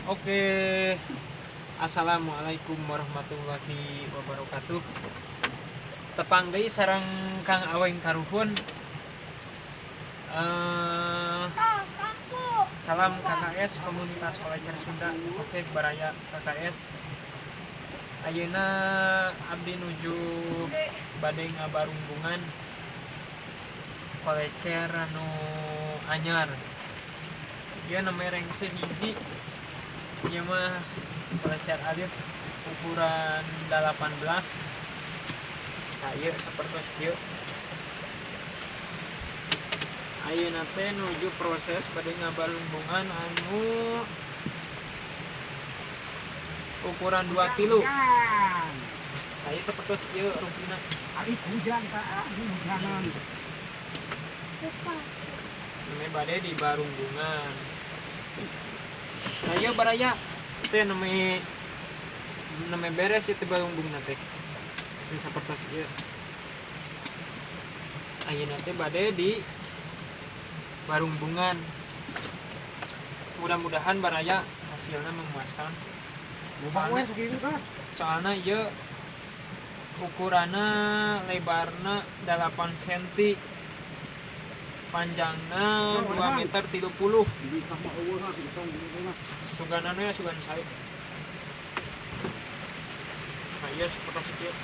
Oke, assalamualaikum warahmatullahi wabarakatuh. Tepang deui sareng Kang Aweng Karuhun. Salam KKS, Komunitas Kolecer Sunda. Oke, baraya KKS. Ayeuna abdi nuju bade ngabarunggungan kolecer anu anyar. Ieu namanya rengse hiji. Ieu mah kolecer alit ukuran 18. Nah, ieu sapertos kieu. Ayeuna teh nuju proses bade ngabarunggungan anu ukuran 2 tilu. Nah, ieu sapertos ieu rupina. Ari hujan tak ah, hujanan. Namanya bade di barunggungan. Nah, ieu baraya teh namanya namanya beres itu barungbungna teh. Ini sapertos ieu. Ayeuna teh bade di barungbungan. Mudah-mudahan baraya hasilnya memuaskan. Loba we sakitu tah. Soalnya ieu ukuranna lebarna 8 cm, panjangna 2 meter 30. Di mah eueuh mah pisan gitu mah. Suganana ya sugan sae. Nah, iya seperti ieu.